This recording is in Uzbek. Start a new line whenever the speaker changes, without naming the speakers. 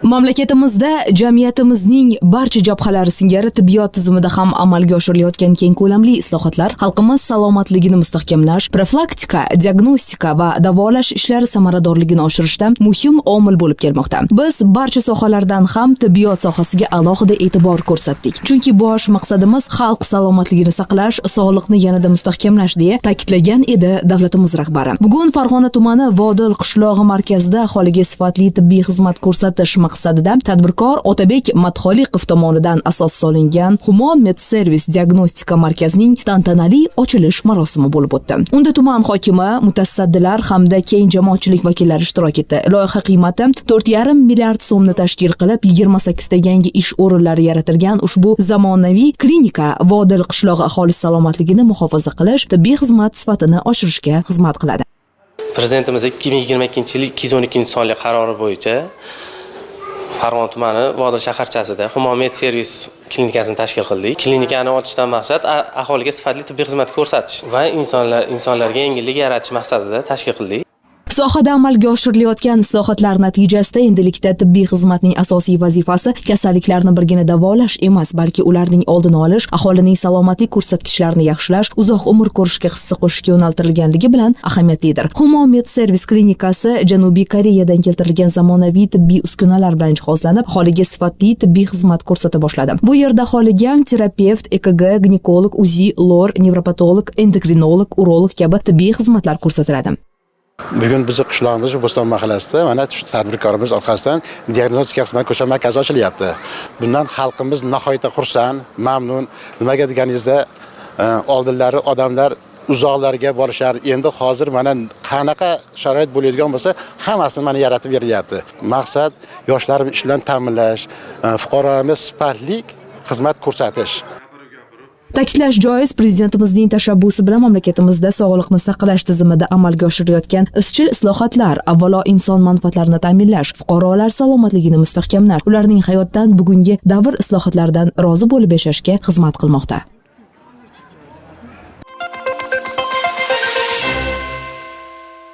Mamlakatimizda jamiyatimizning barcha jabhalari singari tibbiyot tizimida ham amalga oshirilayotgan keng ko'lamli islohotlar xalqimiz salomatligini mustahkamlash, profilaktika, diagnostika va davolash ishlari samaradorligini oshirishda muhim omil bo'lib kelmoqda. Biz barcha sohalardan ham tibbiyot sohasiga alohida e'tibor ko'rsatdik. Chunki bosh maqsadimiz xalq salomatligini saqlash, sog'liqni yanada mustahkamlash deya ta'kidlagan edi davlatimiz rahbari. Bugun Farg'ona tumani Vodil qishlog'i markazida aholiga sifatli tibbiy xizmat ko'rsatish maqsadida tadbirkor Otabek Matxoliqov tomonidan asos solingan Humo Med Service diagnostika markazining tantanali ochilish marosimi bo'lib o'tdi. Unda tuman hokimi, mutasaddilar hamda keng jamoatchilik vakillari ishtirok etdi. Loyiha qiymati 4,5 milliard so'mni tashkil qilib, 28 ta yangi ish o'rinlari yaratilgan ushbu zamonaviy klinika Vodil qishlog'i aholisi salomatligini muhofaza qilish, tibbiy xizmat sifatini oshirishga xizmat qiladi.
Prezidentimiz 2022-yil 212-sonli qarori bo'yicha Farg'ona tumani Vodil shaharchasida Humo Med Service klinikasini tashkil qildik. Klinikani ochishdan maqsad aholiga sifatli tibbiy xizmat ko'rsatish va insonlarga yengillik yaratish maqsadida tashkil qildik.
Sohada amalga oshirilayotgan islohotlar natijasida endilikda tibbiy xizmatning asosiy vazifasi kasalliklarni birgina davolash emas, balki ularning oldini olish, aholining salomatlik ko'rsatkichlarini yaxshilash, uzoq umr ko'rishga hissa qo'shishga yo'naltirilganligi bilan ahamiyatlidir. Humo Med Service klinikasi Janubiy Koreyadan keltirilgan zamonaviy tibbiy uskunalar bilan jihozlanib, aholiga sifatli tibbiy xizmat ko'rsata boshladi. Bu yerda aholiga terapevt, EKG, ginekolog, UZI, LOR, nevropatolog, endokrinolog, urolog kabi tibbiy xizmatlar ko'rsatiladi.
Bugun bizni qishlog'imiz Bo'ston mahallasida mana shu tadbirkorimiz orqasidan diagnostika xizmat ko'rsatish markazi ochilyapti. Bundan xalqimiz nihoyatda xursand, mamnun. Nimaga deganingizda, oldinlari odamlar uzoqlarga borishar, endi hozir mana qanaqa sharoit bo'ladigan bo'lsa, hammasini mana yaratib berilyapti. Maqsad yoshlarni ish bilan ta'minlash, fuqarolarga sifatli xizmat ko'rsatish.
Ta'kidlash joiz, prezidentimizning tashabbusi bilan mamlakatimizda sog'liqni saqlash tizimida amalga oshirilayotgan izchil islohotlar avvalo inson manfaatlarini ta'minlash, fuqarolar salomatligini mustahkamlash, ularning hayotdan bugungi davr islohotlaridan rozi bo'lib yashashga xizmat qilmoqda.